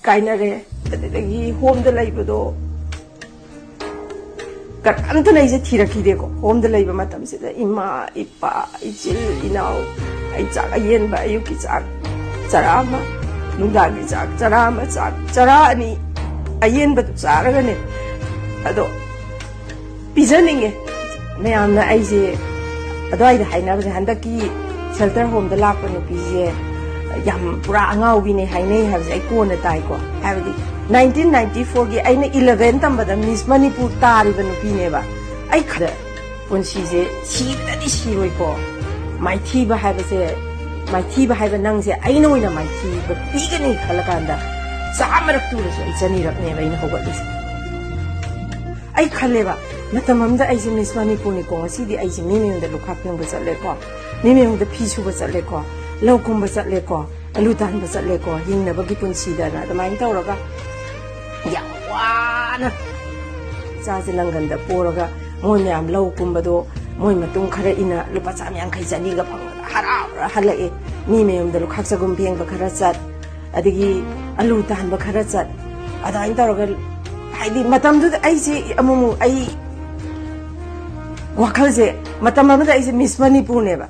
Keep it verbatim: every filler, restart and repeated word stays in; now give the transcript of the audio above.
ꯀꯥꯏꯅꯔꯦ꯫ ꯑꯗꯨꯗꯒꯤ ꯍꯣꯝꯗ ꯂꯩꯕꯗꯣ ꯀꯅꯥꯝꯇꯅ ꯑꯩꯁꯦ ꯊꯤꯔꯛꯈꯤꯗꯦꯀꯣ꯫ ꯍꯣꯝꯗ ꯂꯩꯕ ꯃꯇꯝꯁꯤꯗ ꯏꯃꯥ, ꯏꯄꯥ, ꯏꯆꯤꯜ ꯏꯅꯥꯎ, ꯑꯩ ꯆꯥꯛ ꯑꯌꯦꯟꯕ, ꯑꯌꯨꯛꯀꯤ ꯆꯥꯛ ꯆꯔꯥ ꯑꯃ, ꯅꯨꯡꯗꯥꯡꯒꯤ ꯆꯥꯛ ꯆꯔꯥ ꯑꯃ, ꯆꯥꯛ ꯆꯔꯥ ꯑꯅꯤ ꯑꯌꯦꯟꯕꯗꯨ ꯆꯥꯔꯒꯅꯦ꯫ ꯑꯗꯣ ꯄꯤꯖꯅꯤꯡꯉꯦ꯫ ꯃꯌꯥꯝꯅ ꯑꯩꯁꯦ ꯑꯗꯨꯋꯥꯏꯗ ꯍꯥꯏꯅꯕꯁꯦ, ꯍꯟꯗꯛꯀꯤ ꯁꯦꯜꯇꯔ ꯍꯣꯝꯗ ꯂꯥꯛꯄ ꯅꯨꯄꯤꯁꯦ ꯌꯥꯝ ꯄꯨꯔꯥ ꯑꯉꯥꯎꯕꯤꯅꯦ ꯍꯥꯏꯅꯩ ꯍꯥꯏꯕꯁꯦ ꯑꯩ ꯀꯣꯟꯅ ꯇꯥꯏꯀꯣ꯫ ꯍꯥꯏꯕꯗꯤ ꯅꯥꯏꯟꯇꯤꯟ ꯅꯥꯏꯟꯇꯤ ꯐꯣꯔꯒꯤ ꯑꯩꯅ ꯏꯂꯚꯦꯟ ꯇꯝꯕꯗ ꯃꯤꯁ ꯃꯅꯤꯄꯨꯔ ꯇꯥꯔꯤꯕ ꯅꯨꯄꯤꯅꯦꯕ꯫ ꯑꯩ ꯈꯔ ꯄꯨꯟꯁꯤꯁꯦ ꯁꯤꯕꯗꯗꯤ ꯁꯤꯔꯣꯏꯀꯣ꯫ ꯃꯥꯏꯊꯤꯕ ꯍꯥꯏꯕꯁꯦ, ꯃꯥꯏꯊꯤꯕ ꯍꯥꯏꯕ ꯅꯪꯁꯦ ꯑꯩꯅ ꯑꯣꯏꯅ ꯃꯥꯏꯊꯤꯕ ꯄꯤꯒꯅꯤ ꯈꯜꯂꯀꯥꯟꯗ ꯆꯥꯝꯃꯔꯛ ꯇꯨꯔꯁꯨ ꯑꯩ ꯆꯅꯤꯔꯛꯅꯦꯕ ꯑꯩꯅ ꯍꯧꯒꯠꯂꯤꯁꯦ꯫ ꯑꯩ ꯈꯜꯂꯦꯕ, ꯃꯇꯝ ꯑꯃꯗ ꯑꯩꯁꯦ ꯃꯤꯁ ꯃꯅꯤꯄꯨꯔꯅꯤꯀꯣ, ꯉꯁꯤꯗꯤ ꯑꯩꯁꯦ ꯃꯤ ꯃꯌꯨꯝꯗ ꯂꯨꯈꯥꯛ ꯐꯦꯡꯕ ꯆꯠꯂꯦꯀꯣ, ꯃꯤ ꯃꯌꯨꯝꯗ ꯐꯤ ꯁꯨꯕ ꯆꯠꯂꯦꯀꯣ, ꯂꯧ ꯀꯨꯝꯕ ꯆꯠꯂꯦꯀꯣ, ꯑꯂꯨ ꯇꯥꯟꯕ ꯆꯠꯂꯦꯀꯣ, ꯍꯤꯡꯅꯕꯒꯤ ꯄꯨꯟꯁꯤꯗꯅ ꯑꯗꯨꯃꯥꯏꯅ ꯇꯧꯔꯒ ꯌꯥꯝ ꯋꯥꯅ ꯏꯆꯥꯁꯦ ꯂꯪꯒꯟꯗ ꯄꯣꯔꯒ ꯃꯣꯏ ꯃꯌꯥꯝ ꯂꯧ ꯀꯨꯝꯕꯗꯣ ꯃꯣꯏ ꯃꯇꯨꯡ ꯈꯔ ꯏꯟꯅ ꯂꯨꯄꯥ ꯆꯥꯝ ꯌꯥꯡꯈꯩ ꯆꯅꯤꯒ ꯐꯪꯉꯒ ꯍꯔꯥꯎꯔ ꯍꯜꯂꯛꯑꯦ꯫ ꯃꯤ ꯃꯌꯨꯝꯗ ꯂꯨꯈꯥꯛ ꯆꯒꯨꯝ ꯐꯦꯡꯕ ꯈꯔ ꯆꯠ, ꯑꯗꯒꯤ ꯑꯂꯨ ꯇꯥꯟꯕ ꯈꯔ ꯆꯠ, ꯑꯗꯨꯃꯥꯏꯅ ꯇꯧꯔꯒ, ꯍꯥꯏꯗꯤ ꯃꯇꯝꯗꯨꯗ ꯑꯩꯁꯦ ꯑꯃꯨꯛꯃꯨꯛ ꯑꯩ ꯋꯥꯈꯜꯁꯦ, ꯃꯇꯝ ꯑꯃꯗ ꯑꯩꯁꯦ ꯃꯤꯁ ꯃꯅꯤꯄꯨꯔꯅꯦꯕ꯫